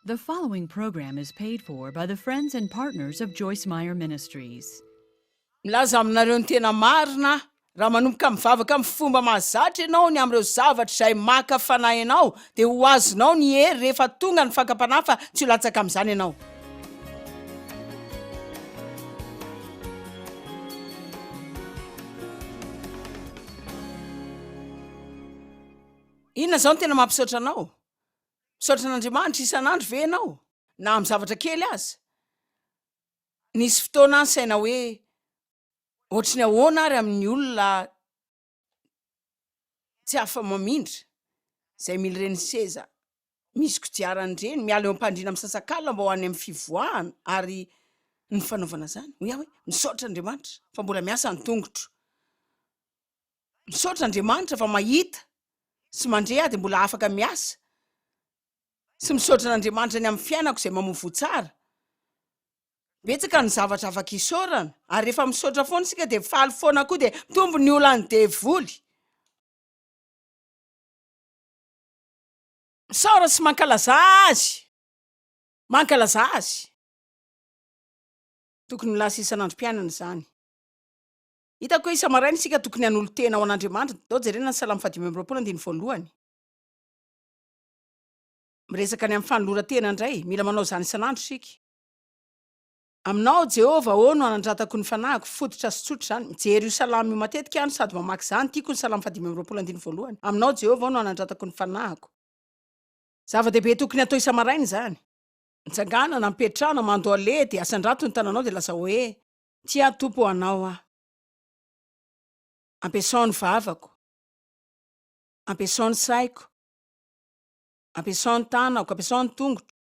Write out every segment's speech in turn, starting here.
The following program is paid for by the friends and partners of Joyce Meyer Ministries. Milaza aminareo ny tena marina aho, raha manomboka mivavaka amin'ny fomba mahazatra ianao ny amin'ireo zavatra izay maka fanahy anao, dia ho azonao ny hery rehefa tonga ny fakam-panahy fa tsy ho latsaka amin'izany ianao. Inona izao no tena mampisaotra anao? Misaotra an'Andriamanitra isan'andro ve ianao, na amin'ny zavatra kely aza? Nisy fotoana aho nisaina hoe, ohatry ny ahoana ary amin'ny olona tsy afa-mamindra, izay mila ireny seza misy kodiarana ireny, miala eo am-pandriana misasakalina mba ho any amin'ny fivoahana ary ny fanaovana izany. Hoy aho hoe, misaotra Andriamanitra fa mbola miasa ny tongotro. Misaotra Andriamanitra fa mahita sy mandre aho dia mbola afaka miasa sy misaotra an'Andriamanitra ny amin'ny fiainako izay mamoa voa tsara. Betsaka ny zavatra afaka isaorana ary rehefa misaotra foana isika dia faly foana koa dia mitombo ny olan'ny devoly. Misaora sy mankalazà azy. Mankalazà azy. Tokony ho lasa isan'androm-piainana izany. Hitako hoe isa-maraina isika tokony hanolo-tena ho an'Andriamanitra. Ndao jerena ny Salamo fahadimy amby 25 andininy voalohany. Miresaka ny amin'ny fanoloran-tena indray. Mila manao izany isan'andro isika. Aminao, Jehovah ô, no anandratako ny fanahiko. Fototra sy tsotra izany. Mijery io salamo io matetika aho no sady mamaky izany. Tiako ny Salamo fahadimy amby 20 andininy voalohany. Aminao, Jehovah ô, no anandratako ny fanahiko. Zava-dehibe tokony hatao isa-maraina izany. Mitsangàna, na mipetrahana, mandohalea, dia asandrato ny tananao, dia lazao hoe, Tia Tompo anao aho. Ampiasao ny vavako. Ampiasao ny saiko. Ampiasao ny tanako. Ampiasao ny tongotro.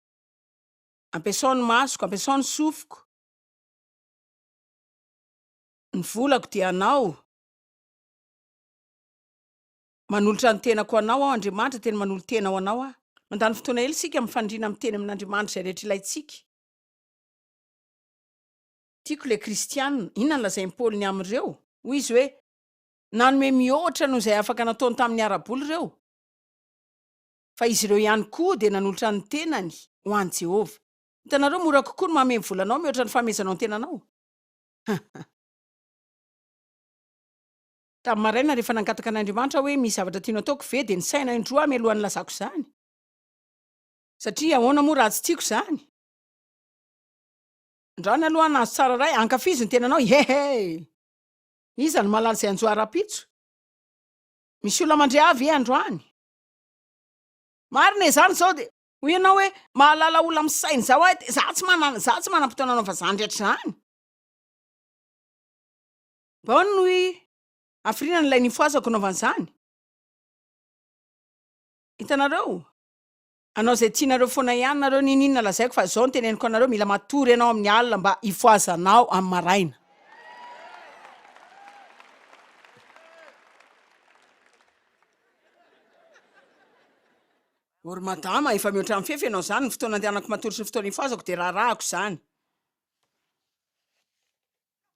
Ampiasao ny masoko. Ampiasao ny sofiko. Ny volako dia anao. Manolotra ny tenako ho anao aho, Andriamanitra, tena manolo-tena ho anao aho. Mandany fotoana ela isika mifanindriana miteny amin'Andriamanitra izay rehetra ilaintsika. Tiako ilay Kristiana. Inona no lazain'i Paoly ny amin'ireo? Hoy izy hoe, Nanome mihoatra noho izay afaka nataony tamin'ny ara-bola ireo, fa izy ireo ihany koa dia nanolotra ny tenany ho an'i Jehovah. Hitanareo, mora kokoa ny manome ny volanao mihoatra ny fanomezanao ny tenanao. Tamin'ny maraina, rehefa nangataka an'Andriamanitra aho hoe misy zavatra tianao ataoko ve, dia nisaina indroa aho mialohan'ny nilazako izany. Satria ahoana moa raha tsy tiako izany? Andrana aloha nahazo tsara ray, ankafizo ny tenanao, hehe! Iza no mahalala izay hanjo ahy rahampitso? Misy olona mandre ahy ve androany? Marina e, zany zao de hoy ianao hoe mahalala olona misaina izao aho de za tsy manana, za tsy manam-potoana hanaova izany rehetra izany. Bonne nuit! Hafiriana no ilay nifohazako hanaovana izany? Hitanareo? Hanao izay tianareo foana ihany nareo n'inon'inona lazaiko fa izao no teneniko anareo mila matory ianao amin'ny alina mba hifohazanao amin'ny maraina. O ry madama, efa mihoatra ny fefy ianao izany, ny fotoana andehanako matory sy ny fotoana hifohazako dia raharahako izany.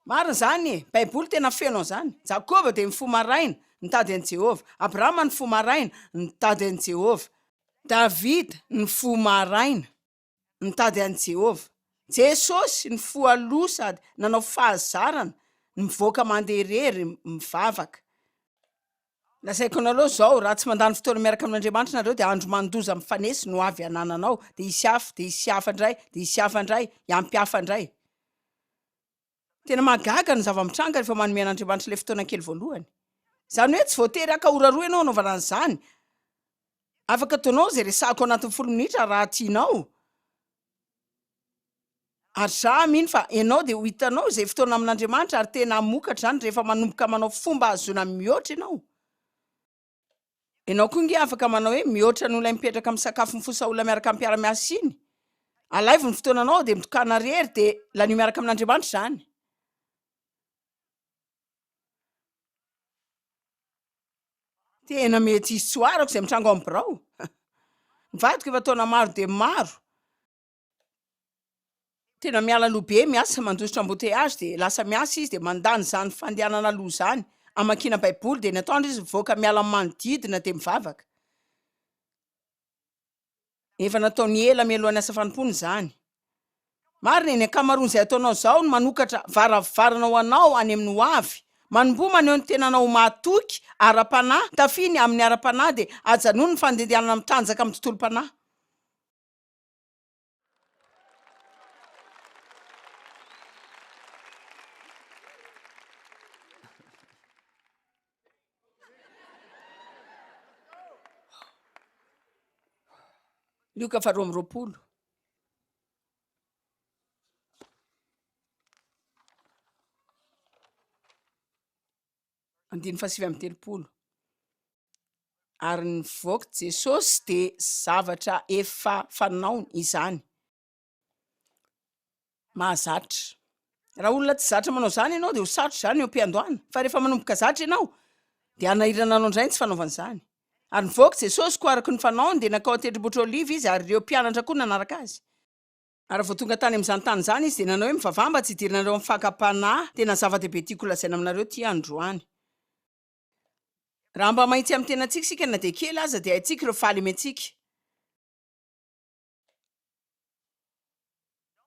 Marina izany e! Baiboly tena feno an'izany. Jakoba dia nifoha maraina, nitady an'i Jehovah. Abrahama nifoha maraina, nitady an'i Jehovah. Davida nifoha maraina, nitady an'i Jehovah. Jesosy nifoha aloha sady nanao fahazarana ny mivoaka mandeha irery mivavaka. Lazaiko anareo izao, raha tsy mandany fotoana miaraka amin'Andriamanitra nareo dia andro mandoza mifanesy no avy hanananao, dia hisy hafa, dia hisy hafa indray, dia hisy hafa indray, hiampy hafa indray. Tena mahagaga ny zava-mitranga rehefa manome an'Andriamanitra ilay fotoana kely voalohany. Izany hoe tsy voatery haka ora roa ianao hanaovana an'izany. Afaka ataonao izay resahako anatin'ny folo minitra raha tianao. Ary za mino fa ianao dia ho hitanao izay fotoana amin'Andriamanitra ary tena hamokatra izany rehefa manomboka manao fomba ahazoana mihoatra ianao. Ianao koa nge afaka manao hoe mihoatra noho ilay mipetraka misakafo mifosa olona miaraka amin'ny mpiara-miasa iny. Alaivo ny fotoananao dia mitokàna rery dia lanio miaraka amin'Andriamanitra izany. Tena mety hisy tsy ho arako izay mitranga ao amin'ny birao. Ny vadiko efa taona maro dia maro. Tena miala aloha be miasa, mandositra embouteillage dia lasa miasa izy dia mandany izany fandehanana aloha izany hamakiana baiboly dia ny atoandro izy mivoaka miala amin'ny manodidina dia mivavaka. Efa nataony ela mialohan'ny asa fanompoana izany. Marina e, ny ankamaroan'izay ataonao izao no manokatra varavarana ho anao any amin'ny ho avy. Manomboha maneho ny tenanao ho mahatoky ara-panahy, tafia ny amin'ny ara-panahy dia ajanony ny fandehandehanana mitanjaka amin'ny tontolom-panahy. Lioka faha 22. Andininy faha 39. Ary nivoaka Jesosy dia zavatra efa fanaony izany. Mahazatra. Raha olona tsy zatra manao izany ianao dia ho sarotra izany eo am-piandohana, fa rehefa manomboka zatra ianao dia hanahirana anao indray ny tsy fanaovana izany. Ary nivoaka Jesosy, koa araka ny fanaony dia nankao an-tendrombohitra Oliva Izy, ary ireo mpianatra koa nanaraka Azy. Ary vao tonga tany amin'izany tany izany Izy dia nanao hoe, Mivavaha mba tsy hidiranareo amin'ny fakam-panahy. Tena zava-dehibe tiako holazaina aminareo ity androany. Raha mba mahitsy amin'ny tenantsika isika na dia kely aza dia haintsika ireo fahalementsika.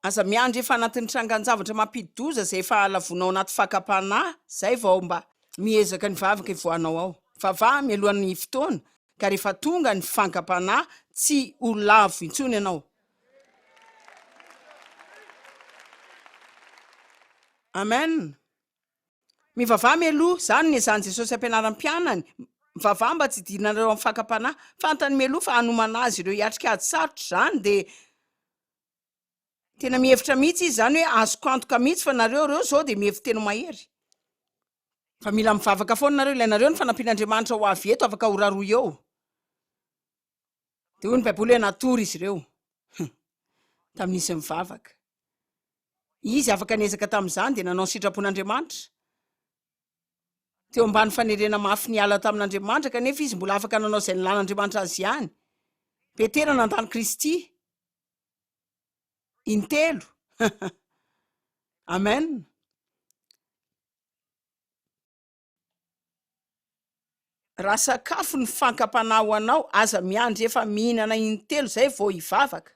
Aza miandry efa anatin'ny trangan-javatra mampidi-doza izay efa halavonao anaty fakam-panahy izay vao mba miezaka ny vavaka hivoahanao ao. Vavaha mialohan'ny fotoana ka rehefa tonga ny fankam-panahy tsy ho lavo intsony ianao. Amen. Mivavaha mialoha, izany no niezahan'i Jesosy hampianarany mpianany, mivavaha mba tsy hidiranareo amin'ny fakam-panahy. Fantany mialoha fa hanomana azy ireo hiatrika ady sarotra izany, dia tena mihevitra mihitsy izy izany hoe azoko antoka mihitsy fa nareo ireo izao dia mihevi-tena ho mahery. Fa mila mivavaka foana nareo, ilainareo ny fanampian'Andriamanitra ho avy eto afaka ora roa eo. Dia hoy ny Baiboly hoe natory izy ireo tamin'izy nivavaka. Izy afaka niezaka tamin'izany dia nanao ny sitrapon'Andriamanitra. Teo ambany fanerena mafy niala tamin'Andriamanitra kanefa izy mbola afaka nanao izay nilan'Andriamanitra azy ihany. Petera nandà an'i Kristy intelo. Amen. Raha sakafo ny fankam-panahy ho anao, aza miandry efa mihinana intelo izay vao hivavaka.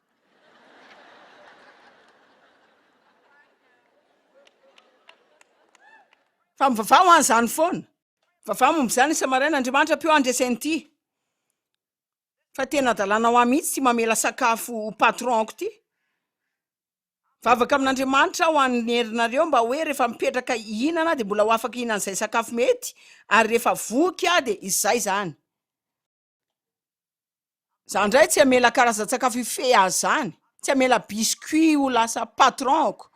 Fa mivavaha ho an'izany foana. Mivavaha momba izany isa-maraina, Andriamanitra ampio aho handresy an'ity. Fa tena hadalana ho ahy mihitsy ity mamela sakafo ho patron-ko ity. Mivavaka amin'Andriamanitra aho han'ny herinareo mba hoe rehefa mipetraka hihinana aho dia mbola ho afaka hihinana izay sakafo mety ary rehefa voky aho dia izay izany. Za indray tsy hamela karazan-tsakafo hifehy ahy izany, tsy hamela biscuit ho lasa patron-ko.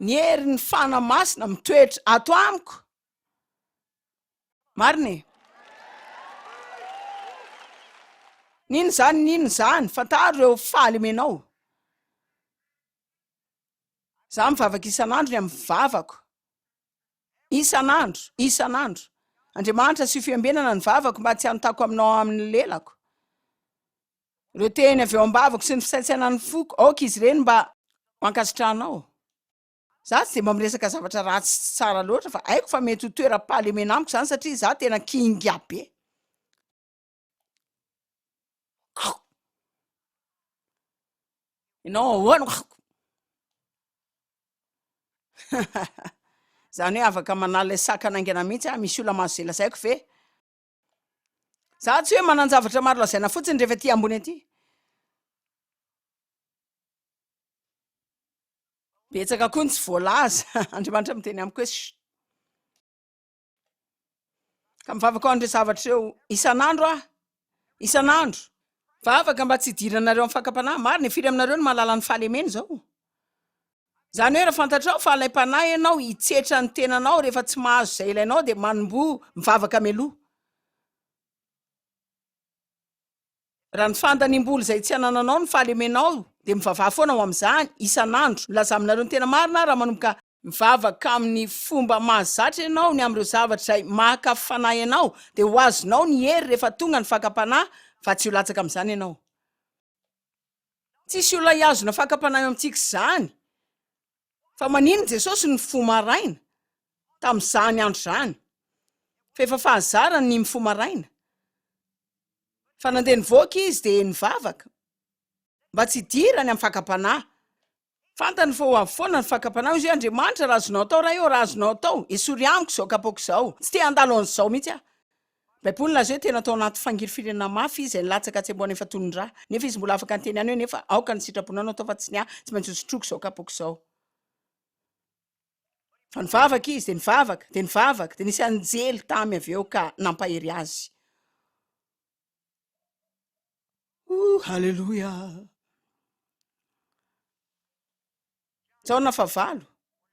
Ny herin'ny Fanahy Masina mitoetra ato amiko. Marina e! N'inona izany n'inona izany, fantaro ireo fahalemenao. Za mivavaka isan'andro ny amin'ny vavako. Isan'andro, isan'andro. Andriamanitra asio fiambenana ny vavako mba tsy hanotako aminao amin'ny lelako. Ireo teny avy eo am-bavako sy ny fisaintsainan'ny foko, aoka izy ireny mba ho ankasitrahanao. Za tsy de mba miresaka zavatra ratsy sy tsy tsara loatra fa haiko fa mety ho toeram-pahalemena amiko zany satria za tena kinga be. Ianao ahoana? Zany hoe afaka manala ilay sakana haingana mihitsy aho, misy olona mahazo izay lazaiko ve? Za tsy hoe manan-javatra maro lazaina fotsiny rehefa aty ambony aty. Betsaka koa ny tsy voalaza. Andriamanitra miteny amiko hoe chut. Ka mivavaka ho an'ireo zavatra ireo isan'andro aho. Isan'andro. Vavaka mba tsy hidiranareo amin'ny fakam-panahy. Marina e, firy aminareo no mahalala ny fahalemena izao? Izany hoe raha fantatrao fa alaim-panahy ianao hitsetra ny tenanao rehefa tsy mahazo izay ilainao dia manomboha mivavaka mialoha. Raha ny fandaniam-bola izay tsy anananao no fahalemenao, dia mivavaha foana ho amin'izany, isan'andro. Milaza aminareo ny tena marina aho, raha manomboka mivavaka amin'ny fomba mahazatra ianao ny amin'ireo zavatra izay maka fanahy anao, dia ho azonao ny hery rehefa tonga ny fakam-panahy fa tsy ho latsaka amin'izany ianao. Tsisy olona hihazona fakam-panahy eo amintsika izany. Fa maninona Jesosy no nifoha maraina tamin'izany andro izany? Fa efa fahazarany ny mifoha maraina. Fa nandeha nivoaka izy dia nivavaka. Mba tsy hidirany amin'ny fakam-panahy. Fantany fa ho avy foana ny fakam-panahy. Hoy izy hoe, Andriamanitra, raha azonao atao, Ray ô, raha azonao atao, esory amiko izao kapoaka izao. Tsy te handalo an'izao mihitsy aho. Ny Baiboly nilaza hoe tena tao anaty fangirifirina mafy izy, izay nilatsaka hatsembohana efa toy ny ra. Nefa izy mbola afaka niteny ihany hoe, Nefa aoka ny sitraponao no atao fa tsy ny ahy, tsy maintsy hosotroiko izao kapoaka izao. Fa nivavaka izy, dia nivavaka, dia nivavaka, dia nisy anjely tamy avy eo ka nampahery azy. Oh, haleloia! Jaona fahavalo,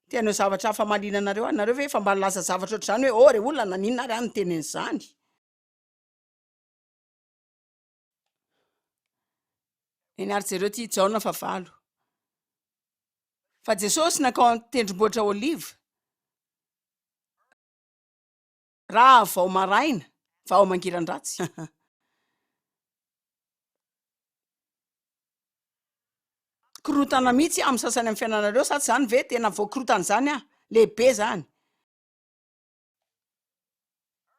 te hanao zavatra hafa mahaliana anareo aho. Nareo ve efa mba nilaza zavatra ohatr'izany hoe, oh, re olona, naninona ary aho niteny an'izany? Eny ary jereo ity Jaona fahavalo. Fa Jesosy nankao an-tendrombohitra Oliva, raha vao maraina, vao mangiran-dratsy. Korontana mihitsy amin'ny sasany amin'ny fiainanareo, sa tsy izany ve? Tena voakorontana izany aho, lehibe izany.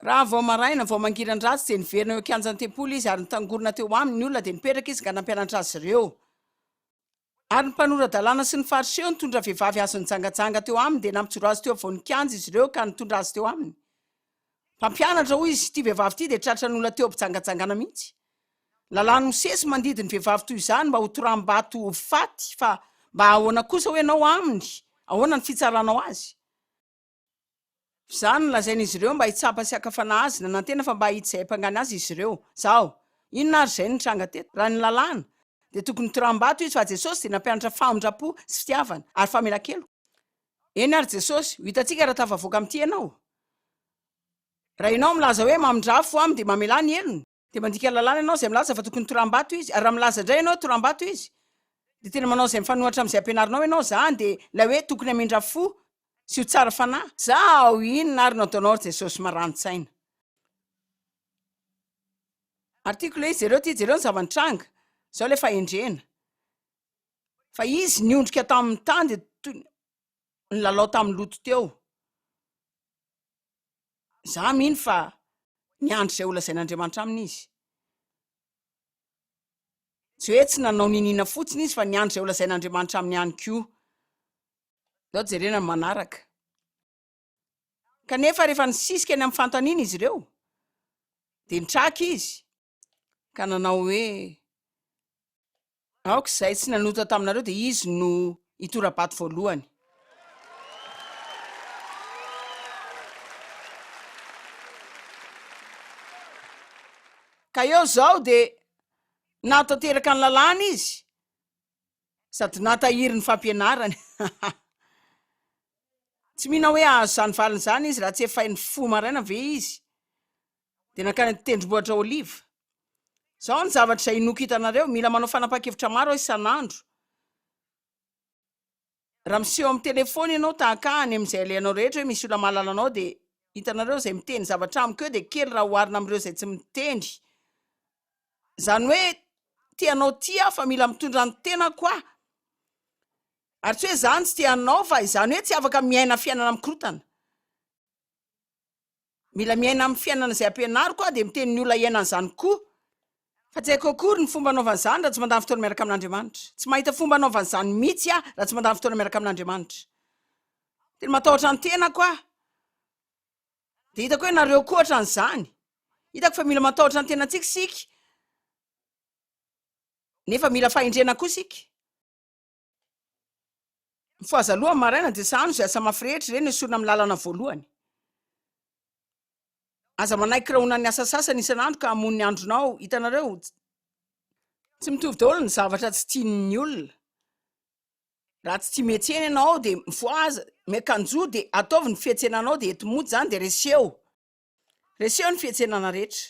Raha vao maraina, vao mangiran-dratsy, dia niverina eo an-kianjan'ny tempoly izy, ary nitangorona teo aminy ny olona, dia nipetraka izy ka nampianatra azy ireo. Ary ny mpanora-dalàna sy ny Fariseo nitondra vehivavy azo nijangajanga teo aminy, dia nampijoro azy teo afovoan'ny kianja izy ireo ka nitondra azy teo aminy. Mpampianatra, hoy izy, ity vehivavy ity dia tratran'olona teo am-pijangajangana mihitsy. Lalàn'i Mosesy mandidy ny vehivavy toy izany mba hotoraham-bato ho faty, fa mba ahoana kosa hoy ianao aminy, ahoana ny fitsaranao azy? Izany no lazain'izy ireo mba hitsapa sy hakafana azy, nanantena fa mba hahita izay hampangana azy izy ireo. Zao, inona ary izay no nitranga teto? Raha ny lalàna, dia tokony hotoraham-bato izy, fa Jesosy dia nampianatra famindram-po sy fitiavana ary famelan-keloka. Eny ary Jesosy, ho hitantsika raha tafavoaka amin'ity ianao. Raha ianao milaza hoe mamindrà fo aminy dia mamelà ny helony. Dia mandika lalàna ianao izay milaza fa tokony toram-bato izy, ary raha milaza indray ianao hoe toram-bato izy, dia tena manao izay mifanohitra amin'izay ampianarinao ianao, izany dia ilay hoe tokony hamindra fo sy ho tsara fanahy. Zaho, inona ary no ataonao ry Jesosy marani-tsaina? Ary tiako ilay izy, jereo ity, jereo ny zava-nitranga, izao ilay fahendrena. Fa izy niondrika tamin'ny tany dia toy ny nilalao tamin'ny loto teo. Za mino fa niandry izay holazain'Andriamanitra aminy izy. Tsy hoe tsy nanao niniana fotsiny izy fa niandry izay holazain'Andriamanitra aminy ihany koa. Ndao jerena ny manaraka. Kanefa rehefa nisisika ny amin'ny fanontaniana izy ireo, dia nitraka izy ka nanao hoe, Aoka izay tsy nanota taminareo dia izy no hitora-bato voalohany. Ka eo izao dia nahatanteraka ny lalàna izy sady nahatahiry ny fampianarany. Tsy mino aho hoe hahazo izany valiny izany izy raha tsy efa nifoha maraina ve izy dia nankany an-tendrombohitra Oliva. Izao ny zavatra izay inoako hitanareo, mila manao fanapahan-kevitra maro aho isan'andro. Raha miseho amin'ny telefaony ianao tahaka ahy any amin'izay alehanao rehetra hoe misy olona mahalala anao dia hitanareo izay miteny zavatra amiko eo dia kely raha oharina amin'ireo izay tsy miteny. Izany hoe te hanao tia aho fa mila mitondra ny tenako aho. Ary tsy hoe izany tsy te hanao fa izany hoe tsy afaka miaina fiainana mikorontana. Mila miaina amin'ny fiainana izay ampianariko aho dia miteny ny olona hiaina an'izany koa. Fa tsy haiko akory ny fomba anaovana izany raha tsy mandany fotoana miaraka amin'Andriamanitra. Tsy mahita fomba anaovana izany mihitsy aho raha tsy mandany fotoana miaraka amin'Andriamanitra. Tena matahotra ny tenako aho. Dia hitako hoe nareo koa ohatran'izany. Hitako fa mila matahotra ny tenantsika isika, nefa mila fahendrena koa isika. Mifohaza aloha amin'ny maraina dia sahano izay asa mafy rehetra, ireny esorina amin'ny lalana voalohany. Aza manaiky rahonan'ny asa sasany isan'andro ka hamono ny andronao. Hitanareo, tsy mitovy daholo ny zavatra tsy tian'ny olona. Raha tsy tia miantsena ianao dia mifohaza, miakanjoa dia ataovy ny fiantsenanao dia ento mody izany dia reseo. Reseo ny fiantsenana rehetra.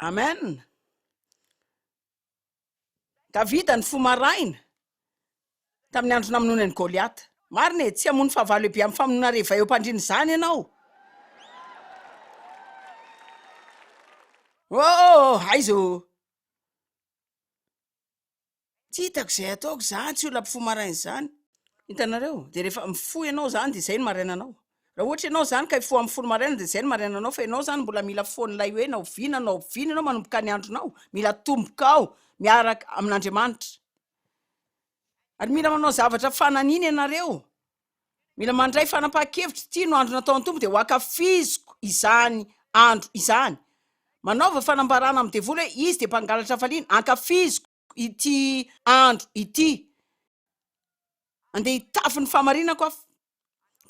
Amen. Davida nifoha maraina tamin'ny andro namonoany an'i Goliata. Marina e, tsy hamono fahavalo lehibe amin'ny famonoana reva eo am-pandriana izany ianao. Oh, aiza ô? Tsy hitako izay ataoko, za tsy olona mpifoha maraina izany. Hitanareo? Dia rehefa mifoha ianao izany dia izay no marainanao. Raha ohatra ianao izany ka hifoha amin'ny folo maraina dia izay no marainanao fa ianao izany mbola mila foan'ilay hoe na oviana na oviana ianao manomboka ny andronao, mila atomboka ao miaraka amin'Andriamanitra. Ary mila manao zavatra fananina ianareo. Mila mandray fanapahan-kevitra, ity no andro nataon'ny Tompo dia ho ankafiziko izany andro izany. Manaova fanambarana amin'ny devoly hoe izy dia mpangalatra hafaliana, ankafiziko ity andro ity. Andeha hitafy ny fahamarinako aho.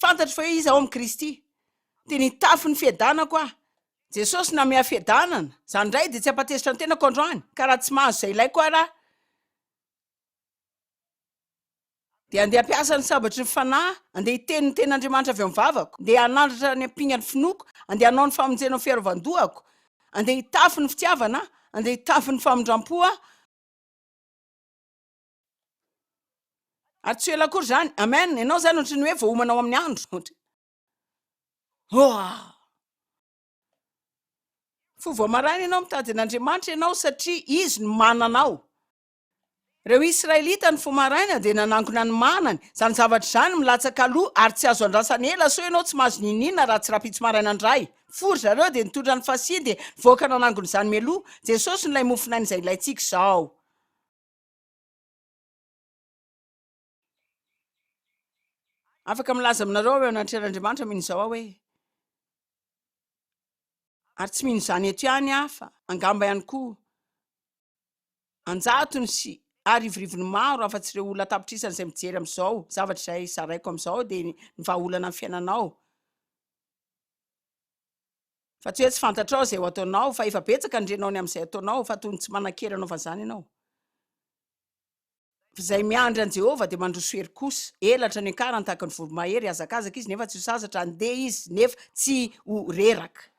Fantatro fa hoe iza ao amin'i Kristy. Tena hitafy ny fiadanako aho. Jesosy nanome ahy fiadanana. Izany indray dia tsy hampatezitra ny tenako androany, ka raha tsy mahazo izay ilaiko ary aho, Dia andeha hampiasa ny sabatry ny fanahy, andeha hiteny ny tenin'Andriamanitra avy ao amin'ny vavako, andeha hanandratra ny ampingan'ny finoako, andeha hanao ny famonjena ho fiarovan-dohako, andeha hitafy ny fitiavana aho, andeha hitafy ny famindram-po aho. Ary tsy ho ela akory izany. Amen. Ianao izany ohatry ny hoe voaomana ho amin'ny andro. Oah! Fo vao maraina ianao mitady an'Andriamanitra ianao satria Izy no manana anao. Ireo Israelita nifoha maraina dia nanangona ny manany. Izany zavatra izany milatsaka aloha ary tsy azo andrasana ela sao ianao tsy mahazo n'inon'inona raha tsy rahampitso maraina indray. Nifoha ry zareo dia nitondra ny fasiany dia nivoaka nanangona izany mialoha. Jesosy no ilay mofon'aina izay ilaintsika izao. Afaka milaza aminareo aho eo anatrehan'Andriamanitra mino izao aho hoe, ary tsy mino izany eto ihany aho fa angamba ihany koa an-jatony sy arivorivony maro afa-tsy ireo olona an-tapitrisany izay mijery amin'izao zavatra izay zaraiko amin'izao dia ny vahaolana amin'ny fiainanao fa tsy hoe tsy fantatrao izay ho ataonao fa efa betsaka ny renao ny amin'izay ataonao fa toy ny tsy manan-kery hanaovana izany ianao. Fa izay miandry an'i Jehovah dia mandroso hery kosa, elatra no iankarany tahaka ny voromahery, hihazakazaka izy nefa tsy ho sasatra, handeha izy nefa tsy ho reraka.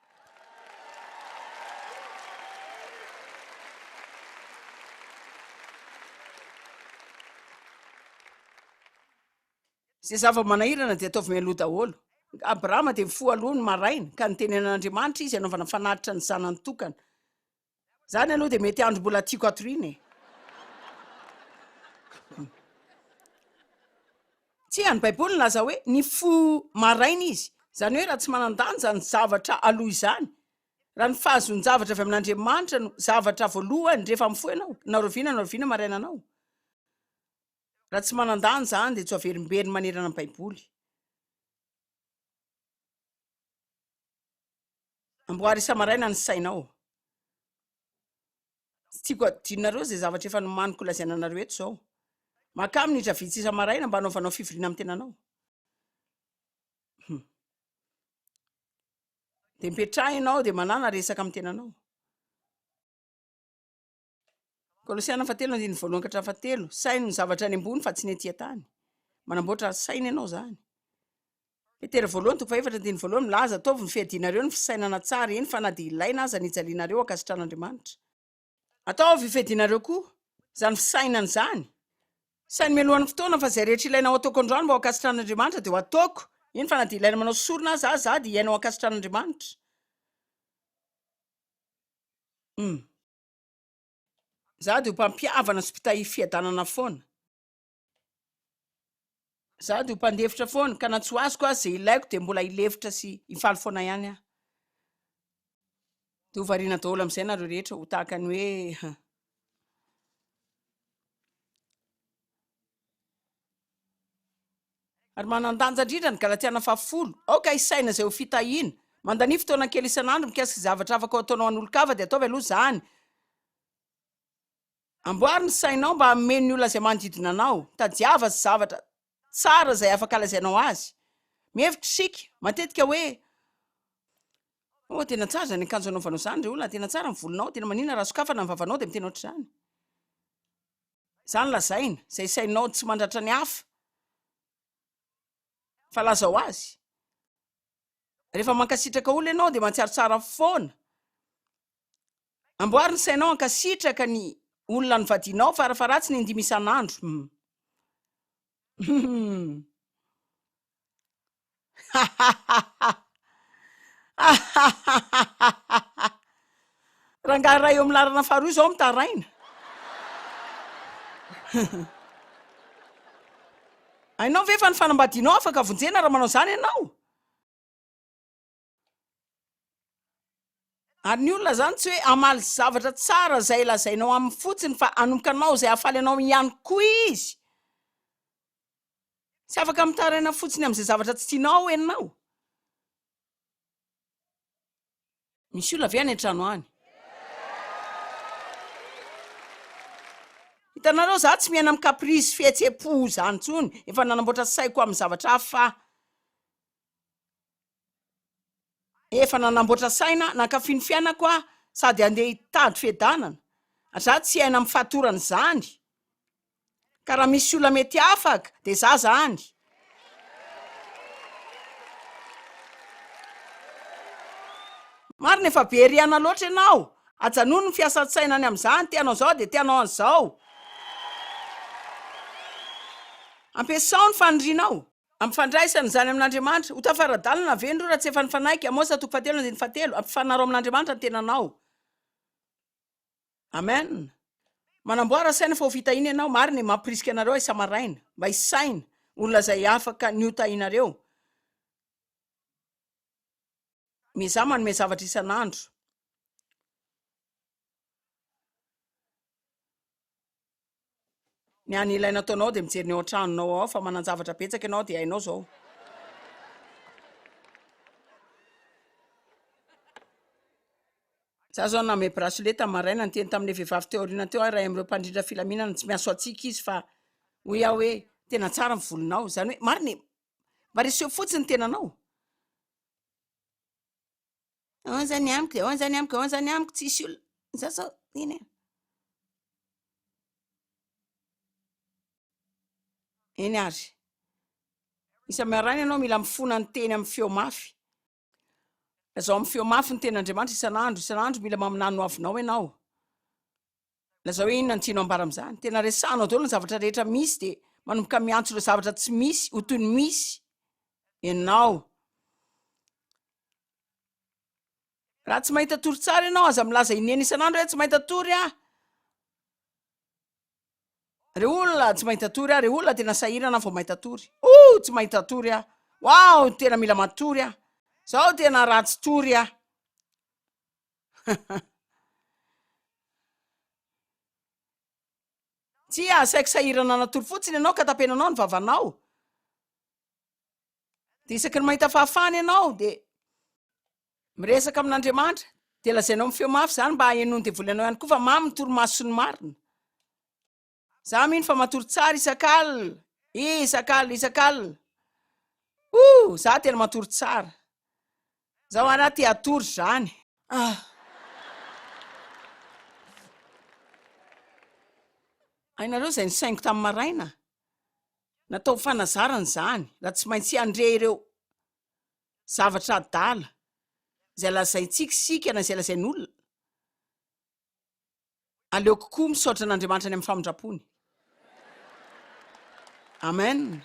Izay zava-manahirana dia ataovy mialoha daholo. Abrahama dia nifoha aloha ny maraina, ka niteny an'Andriamanitra izy hanaovana fanatitra ny zanany tokana. Zany aloha dia mety andro mbola tiako hatoriana e. Tsia, ny Baiboly nilaza hoe nifoha maraina izy. Izany hoe raha tsy manan-danja ny zavatra aloha izany, raha ny fahazoan-javatra avy amin'Andriamanitra no zavatra voalohany rehefa mifoha ianao, na rahoviana na rahoviana maraina anao. Raha tsy manan-danja izany dia tsy ho averimberiny manerana ny Baiboly. Amboary isa-maraina ny sainao. Tsy tiako hadinonareo izay zavatra efa nomaniko lazaina anareo eto izao. Makà minitra vitsy isa-maraina mba hanaovanao fivoriana amin'ny tenanao. Hum. Dia mipetraha ianao dia manàna resaka amin'ny tenanao. Kolosiana fahatelo andininy voalohany ka hatramin'ny fahatelo, Saino ny zavatra any ambony fa tsy ny ety an-tany. Manamboatra saina ianao izany. Petera voalohany toko fahefatra andininy voalohany milaza, Ataovy ny fiadianareo ny fisainana tsara, eny fa na dia ilaina aza ny hijalianareo hankasitran'Andriamanitra. Ataovy fiadianareo koa izany fisainana izany. Saino mialohan'ny fotoana fa izay rehetra ilaina ho ataoko androany mba ho ankasitran'Andriamanitra dia ho ataoko, eny fa na dia ilaina manao sorona aza aza dia hiaina ho ankasitran'Andriamanitra. Hum. Za dia ho mpampihavana sy mpitahiry fiadanana foana. Za dia ho mpandefitra foana, ka na tsy ho azoko aza izay ilaiko dia mbola hilefitra sy hifaly foana ihany aho. Dia ho variana daholo amin'izay nareo rehetra, ho tahaka ny hoe. Ary manan-danja indrindra ny Galatiana fahafolo, Aoka hisaina izay ho fitahiana. Mandania fotoana kely isan'andro mikasika izay zavatra afaka ho ataonao an'olon-kafa dia ataovy aloha izany. Amboary ny sainao mba hameno ny olona izay manodidina anao. Tadiava zavatra tsara izay afaka lazainao azy. Mihevitra isika matetika hoe, Oh, tena tsara izany akanjo anaovanao izany ry olona, tena tsara ny volonao, tena maninona raha sokafana ny vavanao dia miteny ohatr'izany. Izany lazaina, izay sainao tsy mandratra ny hafa fa lazao azy. Rehefa mankasitraka olona ianao dia mahatsiaro tsara foana. Amboary ny sainao hankasitraka ny olona nivadianao farafaharatsiny indimy isan'andro. Hum. Hum. Rangahy iray eo amin'ny laharana faharoa izao mitaraina. Hainao ve fa ny fanambadianao afaka vonjena raha manao izany ianao? Ary ny olona izany tsy hoe hamaly zavatra tsara izay lazainao aminy fotsiny fa hanomboka hanao izay hahafaly anao ihany koa izy. Tsy afaka mitaraina fotsiny amin'izay zavatra tsy tianao ianao. Misy olona ve any an-trano any? Hitanareo, za tsy miaina amin'ny caprice sy fihetseham-po izany intsony, efa nanamboatra saiko amin'ny zavatra hafa aho. Efa nanamboatra saina nankafy ny fiainako aho sady handeha hitady fiadanana. Za tsy hiaina amin'ny fatorana izany. Ka raha misy olona mety afaka dia za zany. Marina efa be rihana loatra ianao. Ajanony ny fiasan-tsaina any amin'izany, te hanao izao dia te hanao an'izao. Ampiasao ny fanirianao. Ampifandraisana izany amin'Andriamanitra. Ho tafara-dalana ve ndroa raha tsy efa nifanaiky? Amosa toko fahatelo andininy fahatelo. Ampifanaro amin'Andriamanitra ny tenanao. Amen. Manamboara saina fa ho fitahiana ianao. Marina e, mampirisika anareo aho isa-maraina mba hisaina olona izay afaka ny ho tahinareo. Miezaha manome zavatra isan'andro. Ny hany ilaina ataonao dia mijery ny ao an-tranonao ao fa manan-javatra betsaka ianao dia hainao izao. Za zao nanome bracelet tamin'ny maraina, niteny tamin'ilay vehivavy teo aoriana teo aho, iray amin'ireo mpandrindra filaminana, tsy miaso antsika izy fa hoy aho hoe tena tsara ny volonao, izany hoe marina e, mba reseho fotsiny ny tenanao. Ahoana izany amiko, ahoana izany amiko, ahoana izany amiko, tsisy olona, za zao eny e. Eny ary. Isa-maraina ianao mila mifona ny teny amin'ny feo mafy. Lazao amin'ny feo mafy ny tenin'Andriamanitra isan'andro, isan'andro mila maminany ny hoavinao ianao. Lazao hoe inona no tianao ambara amin'izany. Tena resahanao daholo ny zavatra rehetra misy dia manomboka miantso ireo zavatra tsy misy ho toy ny misy ianao. Raha tsy mahita tory tsara ianao, aza milaza ineny isan'andro hoe tsy mahita tory aho. Re olona tsy mahita tory aho, re olona tena sahirana aho vao mahita tory. Oh, tsy mahita tory aho. Wow, tena mila matory aho. Zao tena ratsy tory aho. Tsia, asaiko sahirana natory fotsiny ianao ka tapenanao ny vavanao. Dia isaky ny mahita fahafahana ianao dia miresaka amin'Andriamanitra, dia lazainao amin'ny feo mafy izany mba hahenoan'ny devoly anao ihany koa fa mamy ny torimason'ny marina. Za mino fa matory tsara isak'alina, isak'alina, isak'alina. Ouh, za tena matory tsara. Zaho ara te hatory zany. Ah. Hainareo izay nisaingo tamin'ny maraina? Natao ho fanazarana izany, raha tsy maintsy handre ireo zavatra adala izay lazaintsika isika na izay lazain'olona. Aleoko koa misaotra an'Andriamanitra any amin'ny famindrampony. Amen.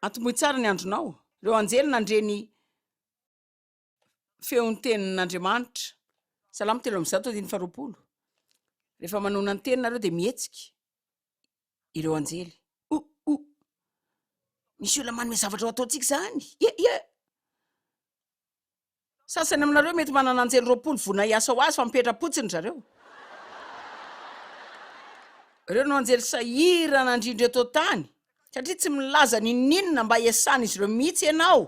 Atombohy tsara ny andronao. Ireo anjely nandre ny feon'ny tenin'Andriamanitra. Salamo 103 andininy faharoapolo. Rehefa manona ny teny nareo dia mihetsika ireo anjely. O o. Misy olona manome zavatra ho ataontsika izany. Ie ie. Sasany aminareo mety manana anjely 20 vonona hiasa ho azy fa mipetra-potsiny ry zareo. Ireo no anjely sahirana indrindra eto an-tany satria tsy milaza n'inon'inona mba hiasan'izy ireo mihitsy ianao.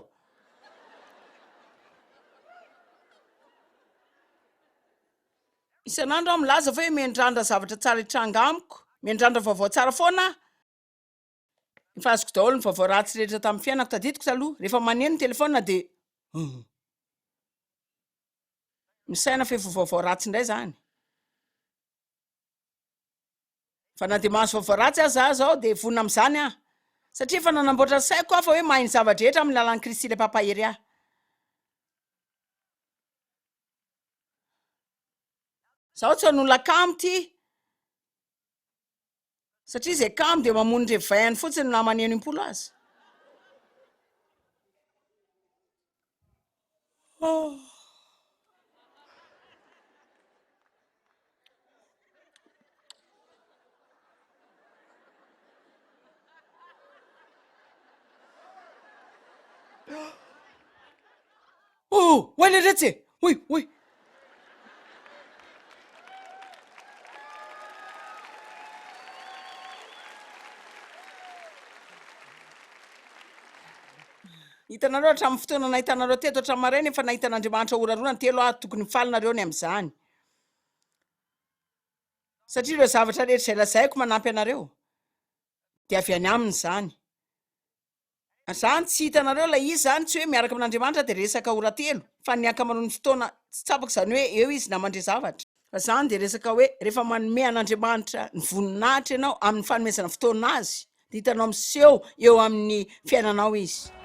Isan'andro aho milaza fa hoe miandrandra zavatra tsara hitranga amiko, miandrandra vaovao tsara foana aho. Efa azoko daholo ny vaovao ratsy rehetra tamin'ny fiainako, tadidiko taloha, rehefa maneno ny telefaonina dia misaina fa efa vaovao ratsy indray izany. Fa na dia mahazo vaovao ratsy aza aho izao dia vonona amin'izany aho. Satria efa nanamboatra ny saiko aho fa hoe mahay ny zava-drehetra amin'ny lalan'i Kristy ilay mpampahery ahy. Izaho tsy hanolana kamo ity. Satria izay kamo dia mamono reveil-ny fotsiny na maneno impolo aza. Oh. Oh! Oay leretsy e! Oy! Oy! Hitanareo hatramin'ny fotoana nahitanareo teto hatramin'ny maraina efa nahita an'Andriamanitra ora roa na telo aho, tokony hifaly nareo ny amin'izany. Satria ireo zavatra rehetra izay lazaiko manampy anareo dia avy any aminy izany. Zany tsy hitanareo ilay izy zany tsy hoe miaraka amin'Andriamanitra dia resaka ora telo fa ny ankamaroan'ny fotoana tsy tsapako izany hoe eo izy na mandre zavatra. Fa zany dia resaka hoe rehefa manome an'Andriamanitra ny voninahitra ianao amin'ny fanomezana fotoana azy dia hitanao miseho eo amin'ny fiainanao izy.